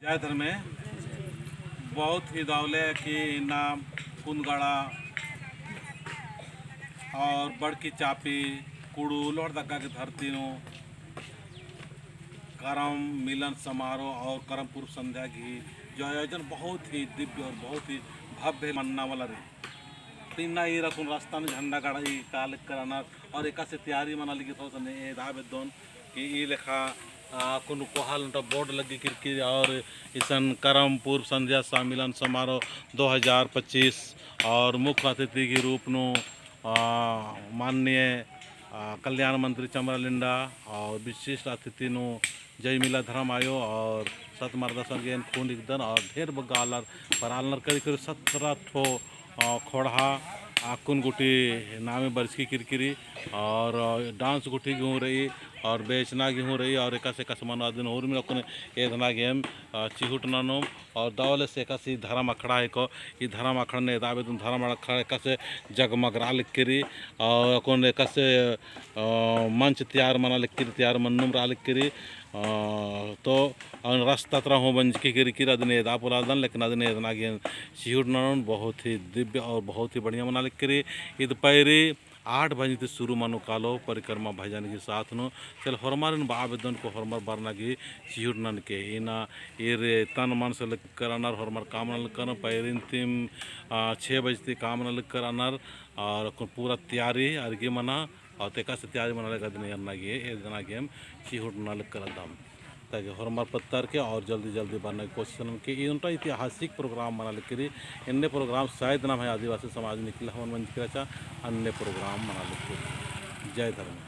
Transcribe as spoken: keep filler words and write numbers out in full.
जय धर्मे। बहुत ही दौले कि इन्ना कुन्दगड़ा और बड़की चापी, कुड़ू, लोहरदगा की धरती नू करम मिलन समारोह और करम पूर्व संध्या की जो आयोजन बहुत ही दिव्य और बहुत ही भव्य मन्ना वाला रई। तिन्ना ईर अक्कुन रस्ता नू झंडा गड़ाई काल करनर और एकासे तैयारी मना लगी थोड़ा सा ने एदा बेद्दोन कि ई लेखा, आ, अक्कुन कोहा नू ओन्टा बोर्ड लग्गी किरकिरी और इसन करम पूर्व संध्या सम्मिलन समारोह दो हज़ार पच्चीस और मुख्य अतिथि के रूप नू, आ, माननीय, आ, कल्याण मंत्री चमरा लिंडा और विशिष्ट अतिथि नू जयमिला धरम आयो और सत मरदा संगे एन खून हिकदन और ढेर बग्गे आलर पर आलनर करीब करीब सत्रह ठो, अ, खोड़हा अक्कुन गूटी नामे बरचकी किरकिरी और, अ, डांस गूटी गे हूँ रई और बेचना गे हूँ रई और एकासे एकासे मनो अदिन उर्मिन अक्कुन एदना गे एम, अ, चिहुट ननोम और दौले से एकासे धरम अखड़ा हेको, ई धरम अखड़ा नू एदा बेद्दोन धरम अखड़ा एकासे जगमगरआ लगी किरी और अक्कुन एकासे, अ, मंच तैयार मना लगी किरी, तैयार मन्नुम रआ लगी किरी। अ, तो अउन रस्ता तरा हूँ बंजकी किरकिरी अदिन एदा पोल्लादन, लेकिन अदिन एदना गे एन चिहुट ननोन बहुत ही दिव्य और बहुत ही बढ़िया मना लगी किरी। ईद पैरी आठ बजे ती शुरू मनो कालो परिक्रमा भजन की साथ नू। चल होरमारिन बआ बेद्दोन को होरमर बरना गे चिहुट ननके। इन्ना ईर तन मन से लग करनर होरमर काम नलग करनर पैरिन तिम, अ, छः बजे ती काम नलग करनर और अक्कुन पूरा तैयारी अरगी मना और तेका से तैयारी मना लगी अदिन एरना गे, एदना गे एम चिहुट नलग करदम। ताकि होरमर पत्तर के और जल्दी जल्दी बरना की कोशिश ननके। ई ओन्टा ऐतिहासिक program मना लगी किरी। एन्ने program शायद नम्है आदिवासी समाज नू इकला हूँ मल मंजकी रहचा, अन्ने program मना लगी किरी। जय धर्म।